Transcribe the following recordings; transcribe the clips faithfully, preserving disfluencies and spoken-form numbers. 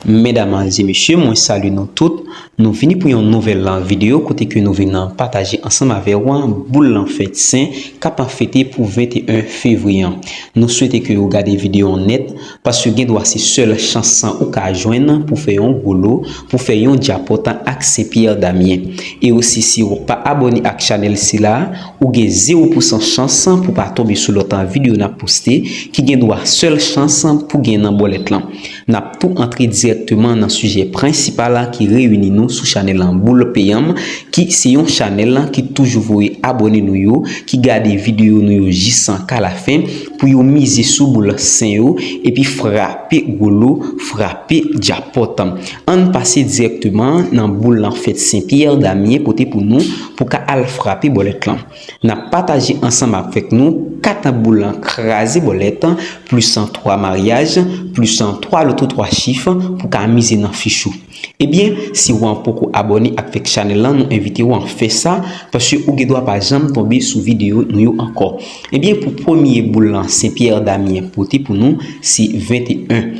Medam e mesye, mwen salye nou tout. Nou vini pou yon nouvèl videyo kote ke nou vin pataje ansanm avè w boul lan fèt sen k ap fete pou venteyen fevriye an. Nou swete ke w gade videyo an nèt, paske gen dwa se sèl chans ou ka jwenn pou fè yon golo, pou fè yon djapòt ak Sen Pyè Damyen. E osi, si w pa abòne ak chanèl sila, ou gen zewo pousan chans pou pa tonbe sou lòt videyo n ap poste, ki gen dwa sèl chans pou gen nan bòlèt lan. N ap tou antre dirèkteman nan sijè prensipal la ki reyini nou sou chanèl lan Boul Peyanm, ki se yon chanèl ki toujou voye abòne nou yo, ki gade videyo nou yo jis ka lafen, pou yo mize sou boul sen yo, epi frape golo, frape djapòt. Ann pase dirèkteman nan boul lan fèt Sen Pyè Damyen pote pou nou, pou ka al frape bòlèt lan. N ap pataje ansanm avèk nou kat boul lan kraze bòlèt, plis twa maryaj, plis twa loto twa chif pou ka mize nan fich ou. Ebyen, si w an poko abòne avèk chanèl lan, nou envite w an fè sa, paske ou gen dwa pa janm tonbe sou videyo nou yo ankò. Ebyen, pou premye boul lan Sen Pyè Damyen pote pou nou, se venteyen.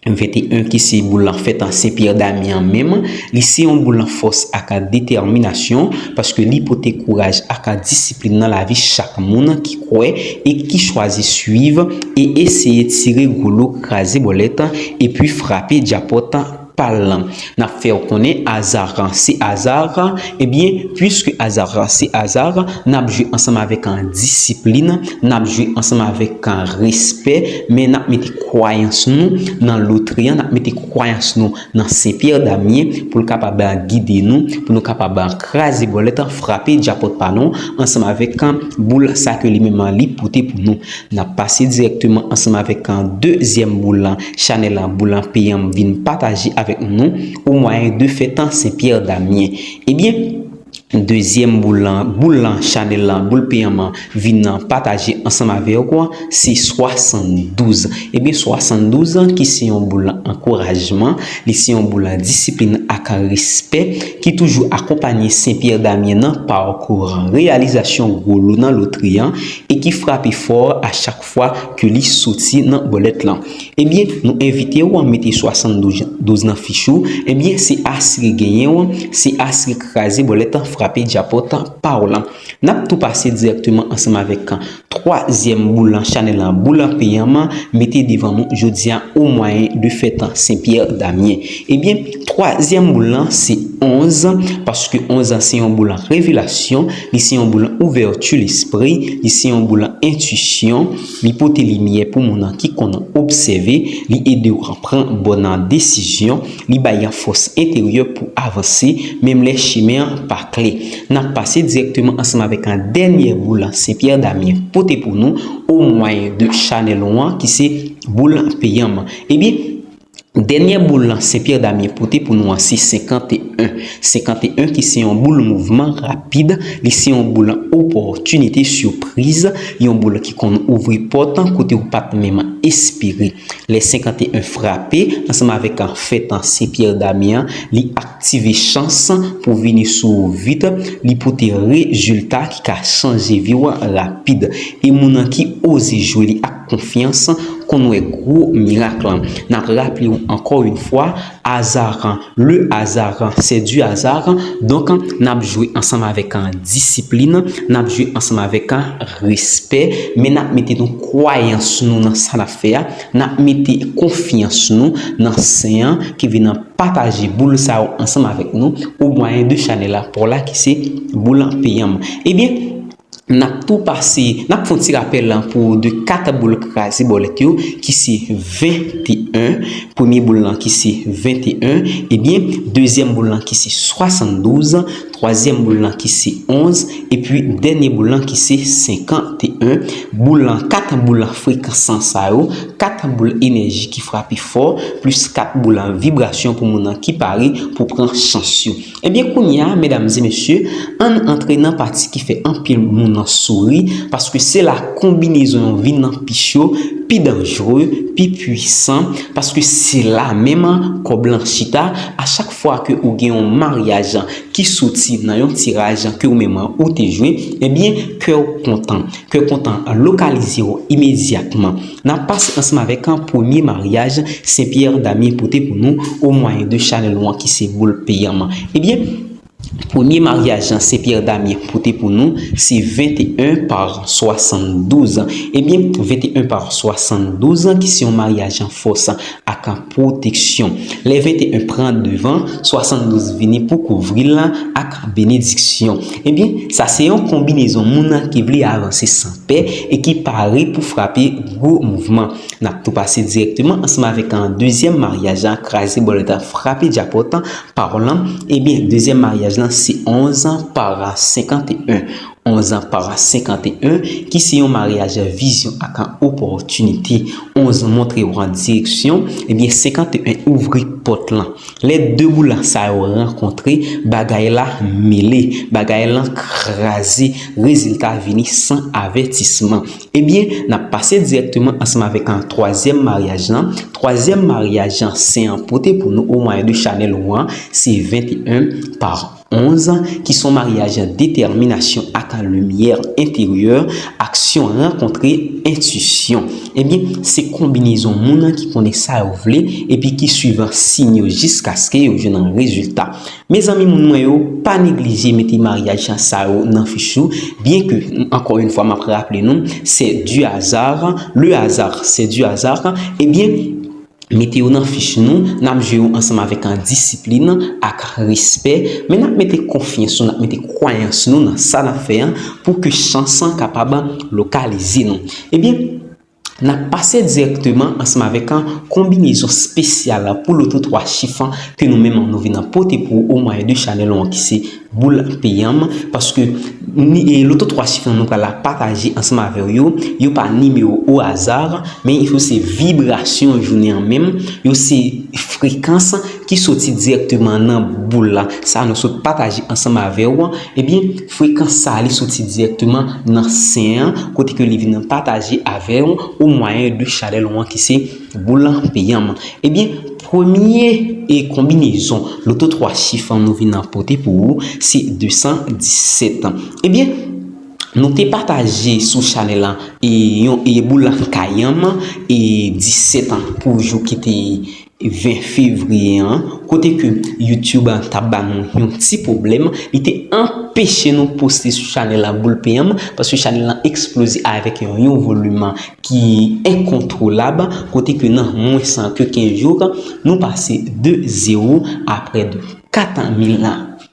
Venteyen ki se boul lan fèt an Sen Pyè Damyen an menm, li se yon boul lan fòs ak detèminasyon, paske li pote kouraj ak disiplin nan lavi chak moun ki kwè e ki chwazi swiv e eseye tire golo kraze bòlèt epi frape djapòt pa l lan. N ap fè w konnen aza se aza, ebyen, piske aza se aza, n ap jwe ansanm avèk an disiplin, n ap jwe ansanm avèk an respè, men n ap mete kwayans nou nan lotri an, n ap mete kwayans nou nan Sen Pyè Damyen pou l kapab gide nou, pou nou kapab kraze bòlèt, frape djapòt pa nou ansanm avèk boul sa ke li menm li pote pou nou. N ap pase dirèkteman ansanm avèk dezyèm boul lan chanèl lan, Boul lan Peyanm vin pataje avèk nou o mwayen de fèt an Sen Pyè Damyen. Ebyen, dezyèm boul lan, boul lan chanèl lan, Boul Peyanm an vin pataje ansanm avèk ou, se swasanndouz. Ebyen, swasanndouz ki se yon boul ankourajman, li se yon boul disiplin ak respè ki toujou akonpanye Sen Pyè Damyen nan pakou reyalizasyon golo nan lotri an e ki frape fò a chak fwa ke li soti nan bòlèt lan. Ebyen, nou envite w mete swasanndouz nan fich ou. Ebyen, se asire genyen w, se asire kraze bòlèt, frape djapòt pa w lan. N ap tou pase dirèkteman ansanm avèk twazyèm boul lan chanèl lan, Boul lan Peyanm, mete devan nou jodi a o mwayen de fèt an Sen Pyè Damyen. Ebyen, twazyèm boul lan se onz, paske onz se yon boul lan revelasyon, li se yon boul lan ouvèti lespri, li se yon boul lan entwisyon, li pote limyè pou moun ki konn obsève, li ede w pran bòn desizyon, li bay fòs enteryè pou avanse, menm lè chemen an pa klè. N ap pase dirèkteman ansanm avèk dènye boul lan Sen Pyè Damyen pote pou nou o mwayen de chanèl ou an ki se Boul Peyanm. Ebyen, dènye boul lan Sen Pyè Damyen pote pou nou an se senkanteyen. Senkanteyen ki se yon boul mouvman rapid, li se yon boul opòtinite sipriz, yon boul ki konn ouvri pòt kote ou pa t menm espere. Lè senkanteyen frape ansanm avèk fèt an Sen Pyè Damyen an, li aktive chans pou vini sou ou vit, li pote rezilta ki ka chanje vi w rapid. E moun ki oze jwe li ak konfyans konn wè gwo mirak lan. N ap raple w ankò yon fwa, hasard, le hasard, c'est du hasard. Donk, n ap jwe ansanm avèk disiplin, n ap jwe ansanm avèk respè, men n ap mete nou kwayans nou nan sa n ap fè a, n ap mete konfyans nou nan Sen an ki vin pataje boul sa yo ansanm avèk nou o mwayen de chanèl la pa w la ki se Boul Peyanm. Ebyen, n ap tou pase, n ap fè yon ti rapèl pou de kat boul kraze bòlèt yo ki se venteyen, premye boul lan ki se venteyen, ebyen, dezyèm boul lan ki se swasanndouz, twazyèm boul lan ki se onz, epi dènye boul lan ki se senkanteyen. Boul lan, kat boul lan frekans sa yo, kat boul enèji ki frape fò, plis kat boul lan vibrasyon pou moun nan ki pare pou pran chans yo. Ebyen, kounye a, medam e mesye, ann antre nan pati ki fè anpil moun nan souri, paske se la konbinezon yo vin nan pich yo pi danjere, pi pwisan, Paske se la menm kòb lan chita. A chak fwa ke ou gen yon maryaj ki soti nan yon tiraj ke ou menm ou te jwe, ebyen, kè w kontan. Kè w kontan lokalize w imedyatman. N ap pase ansanm avèk an premye maryaj Sen Pyè Damyen pote pou nou o mwayen de chanèl ou an ki se Boul Peyam. Ebyen, premye maryaj Sen Pyè Damyen pote pou nou se venteyen pa swasanndouz. Ebyen, venteyen pa swasanndouz ki se yon maryaj an fòs ak an pwoteksyon. Lè venteyen pran devan, swasanndouz vini pou kouvri l ak benediksyon. Ebyen, sa se yon konbinezon moun ki vle avanse san pè e ki pare pou frape gwo mouvman. N ap tou pase dirèkteman ansanm avèk an dezyèm maryaj an, kraze bòlèt an, frape djapòt an, pawòl lan. Ebyen, dezyèm maryaj lan se onz pa senkanteyen. Onz pa senkanteyen, ki se yon maryaj vizyon ak an opòtinite. Onz montre w an direksyon, ebyen, senkanteyen ouvri pòt lan. Lè de boul sa yo rankontre, bagay la mele, bagay lan kraze, rezilta vini san avètisman. Ebyen, n ap pase dirèkteman ansanm avèk an twazyèm maryaj lan. Twazyèm maryaj an, Sen an pote pou nou o mwayen de chanèl ou an, se venteyen pa onz, ki se yon maryaj detèminasyon ak limyè enteryè, aksyon rankontre entisyon. Ebyen, se konbinezon moun ki konnen sa yo vle epi ki swiv siy yo jiskaske yo jwenn rezilta. Mezanmi, moun mwen yo, pa neglije mete maryaj sa yo nan fich ou, byen ke, ankò yon fwa, m ap raple nou, c'est du hasard, le hasard, c'est du hasard, ebyen, mete yo nan fich nou, n ap jwe yo ansanm avèk an disiplin, ak respè, men n ap mete konfyans nou, n ap mete kwayans nou nan sa n ap fè an, pou ke chans an kapab lokalize nou. Ebyen, n ap pase dirèkteman ansanm avèk an konbinezon espesyal pou loto twa chif an ke nou menm nou vin pote pou ou o mwayen de chanèl ou an ki se Boul Peyam, paske ni, e, loto twa chif lan nou pral pataje ansanm avè w yo, yo pa nimewo o aza, men yo se vibrasyon jounen an menm, yo se frekans ki soti dirèkteman nan boul la. Sa nou sot pataje ansanm avè w, ebyen, frekans sa li soti dirèkteman nan sen an, kote ke li vin pataje avè w o mwayen de chanèl ou an ki se Boul Peyam. Ebyen, premye e konbinezon loto twa chif an nou vin pote pou ou, se de san disèt. Ebyen, nou te pataje sou chanèl la e yon e boul kayanm e disèt an pou jou ki te ven fevriye an, kote ke YouTube t ap ba nou yon ti pwoblèm, li te anpeche nou poste sou chanèl la Boul Peyam, paske chanèl la eksploze avèk yon, yon volim ki enkontwolab, kote ke nan mwens ke kenz jou, nou pase de zewo a prè de kat mil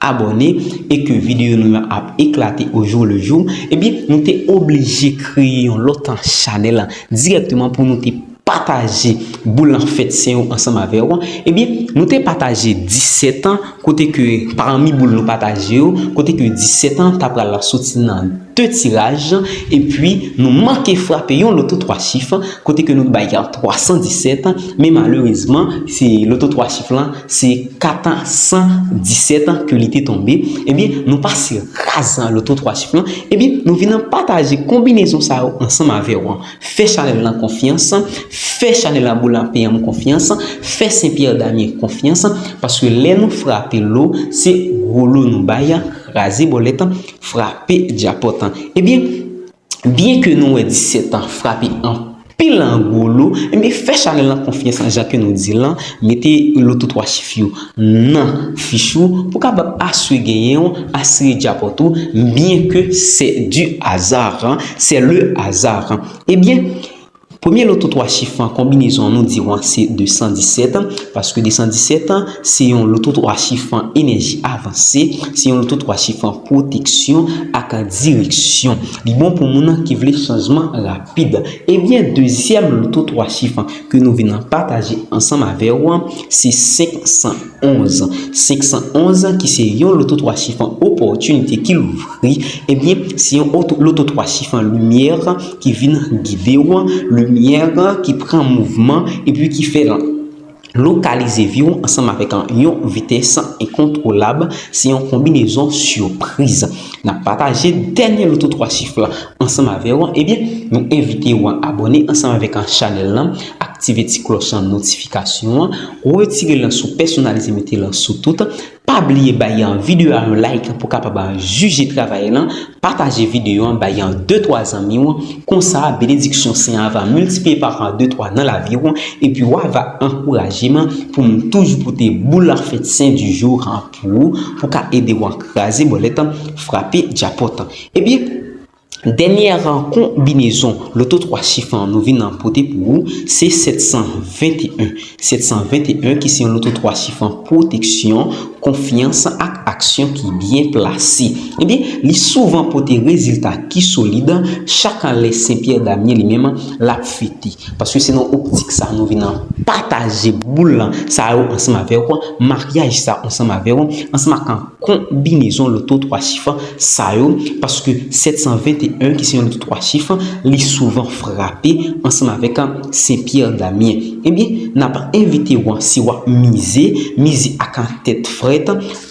abòne e ke videyo nou yo ap eklate o jou le jou, ebyen, nou te oblije kreye yon lòt chanèl dirèkteman pou nou te pataje boul an fèt sen yo ansanm avè w. Ebyen, nou te pataje disèt an, kote ke pami boul nou pataje yo, kote ke disèt an ta pral soti nan de tiraj, epi nou manke frape yon loto twa chif, kote ke nou bay twa san disèt, men malerezman, se loto twa chif lan, se kat san disèt ke li te tonbe. Ebyen, nou pase raz loto twa chif lan, ebyen, nou vin pataje konbinezon sa yo ansanm avè w. Fè chanèl lan konfyans, fè chanèl la Boul Peyam konfyans, fè Sen Pyè Damyen konfyans, paske lè nou frape lo, se gwo lo nou bay, kraze bòlèt, frape djapòt. Ebyen, byen ke nou wè disèt an frape anpil gwo lo, ebyen, fè chanèl lan konfyans, jan ke nou di lan, mete loto twa chif yo nan fich ou pou kapab asire genyen w, asire djapòt ou, byen ke c'est du hasard, c'est le hasard. Ebyen, premye loto twa chif an, konbinezon an, nou di w an se de san disèt, paske de san disèt se yon loto twa chif an enèji avanse, se yon loto twa chif an pwoteksyon ak direksyon. Li bon pou moun ki vle chanjman rapid. Ebyen, dezyèm loto twa chif an ke nou vin pataje ansanm avè w, se senk san onz. Senk san onz, ki se yon loto twa chif an opòtinite ki louvri, ebyen, se yon oto-, loto twa chif an limyè ki vin gide w, limyè ki pran mouvman, epi ki fè l lokalize vi w ansanm avèk yon vitès enkontwolab, se yon konbinezon sipriz. N ap pataje dènye loto twa chif la ansanm avè w, ebyen, nou envite w abòne ansanm avèk chanèl lan, ak aktive ti klòch an notifikasyon an, retire l sou pèsonalize, mete l sou tout. Pa bliye bay videyo a yon like pou kapab jije travay lan, pataje videyo an, bay de twa zanmi w, konsa benediksyon Senyè a va miltipliye pa de twa nan lavi w, epi w a va ankouraje m pou m toujou pote boul la fèt Saint du jour an pou ou, pou ka ede w an kraze bòlèt, frape djapòt. Ebyen, dènyè konbinezon loto twa chif an nou vin an pote pou ou, se sèt san venteyen. Sèt san venteyen ki se yon loto twa chif an pwoteksyon, konfyans ak aksyon ki byen plase. Ebyen, li souvan pote rezilta ki solid chak lè Sen Pyè Damyen li menm l ap fete. Paske se nan optik sa nou vin an pataje boul sa yo ansanm avè w, maryaj sa ansanm avè w, ansanm ak konbinezon loto twa chif sa yo, paske sèt san venteyen ki se yon loto twa chif, li souvan frape ansanm avèk Sen Pyè Damyen. Ebyen, n ap envite w, si w ap mize, mize ak tèt frèt,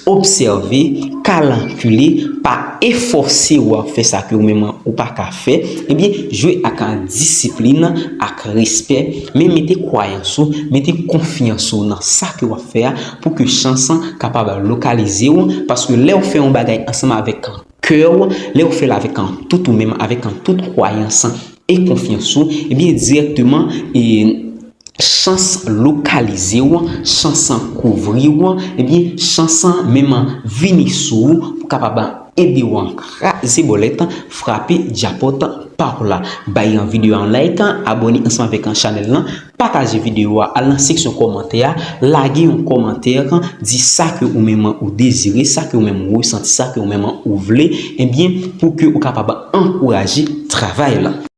obsève, kalkile, pa efòse w fè sa ke ou menm ou pa ka fè. Ebyen, jwe ak disiplin, ak respè, men mete kwayans ou, mete konfyans ou nan sa ke w ap fè a, pou ke chans an kapab lokalize w, paske lè w fè yon bagay ansanm avèk kè w, lè w fè l avèk tout ou menm, avèk tout kwayans e konfyans ou, ebyen, dirèkteman, e, chans lokalize w, chans kouvri w, ebyen, chans menm vini sou ou pou kapab ede w an kraze bòlèt, frape djapòt pa w la. Bay videyo a yon like, abòne ansanm avèk chanèl lan, pataje videyo a, al nan seksyon kòmantè a, lage yon kòmantè, di sa ke ou menm ou dezire, sa ke ou menm ou resanti, sa ke ou menm ou vle, ebyen, pou ke ou kapab ankouraje travay la.